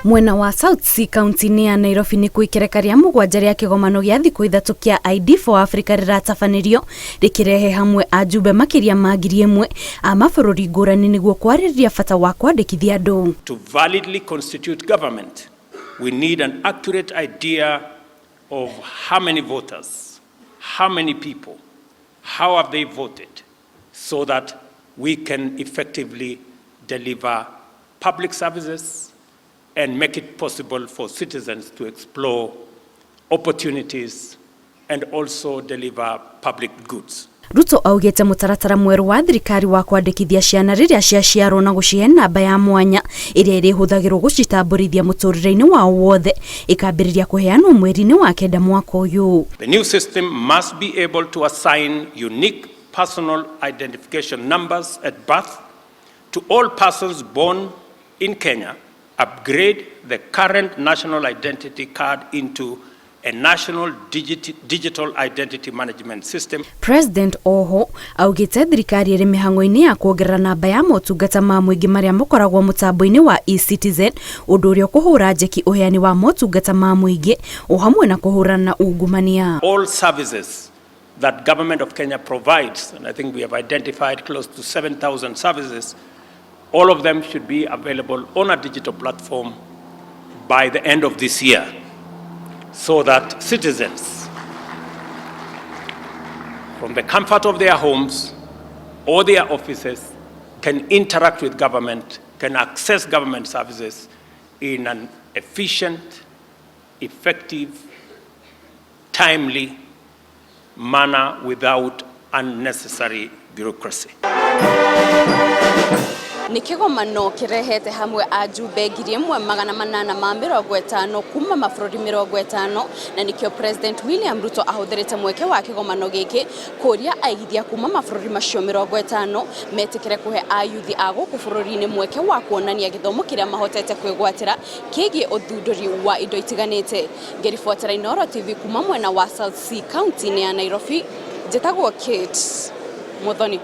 Mwena wa South C kaunti-inĩ ya Nairobi nĩ kuo ikereka rĩa mũgwanja rĩa kĩgomano gĩa thikũ ithatũ kĩa ID for Africa rĩratabanĩrio rĩkĩrehe hamwe ajumbe makĩria ma 1000 a mabũrũri ngũrani nĩguo kwarĩrĩria bata wa kwandĩkithia andũ. To validly constitute government, we need an accurate idea of how many voters, how many people, how have they voted, so that we can effectively deliver public services and make it possible for citizens to explore opportunities and also deliver public goods. Ruto augĩte mũtaratara mwerũ wa thirikari wa kwandĩkithia ciana rĩrĩa ciaciarwo na gũcihe namba ya mwanya ĩrĩa ĩrĩhũthagĩrwo gũcitambũrithia mũtũrĩre-inĩ wao wothe ĩkambĩrĩria kũheanwo mweri-inĩ wa kenda mwaka ũyũ. The new system must be able to assign unique personal identification numbers at birth to all persons born in Kenya, upgrade the current national identity card into a national digital identity management system. President oho augĩte thirikari ĩrĩ mĩhang'o-inĩ ya kuongerera namba ya motungata ma mũingĩ marĩa makoragwo mũtambo-inĩ wa eCitizen, ũndũ ũrĩa ũkũhũra njeki ũheani wa motungata ma mũingĩ o hamwe na kũhũrana na ungumania. All services that government of Kenya provides, and I think we have identified close to 7,000 services, all of them should be available on a digital platform by the end of this year, so that citizens, from the comfort of their homes or their offices, can interact with government, can access government services in an efficient, effective, timely manner without unnecessary bureaucracy. Nĩ kĩgomano kĩrehete hamwe ajumbe 1850 kuma mabũrũri 50, na nĩkĩo President William Ruto ahũthĩrĩte mweke wa kĩgomano gĩkĩ kũria aigithia kuma mabũrũri macio 50 metĩkĩre kũhe ayuthi a gũkũ bũrũri-inĩ mweke wa kuonania gĩthomo kĩrĩa mahotete kwĩgwatĩra kĩgiĩ ũthundũri wa indo itiganĩte. Ngĩribotera Inooro TV kuma mwena wa South C, kaunti-inĩ ya Nairobi, njĩtagwo Kate Muthoni.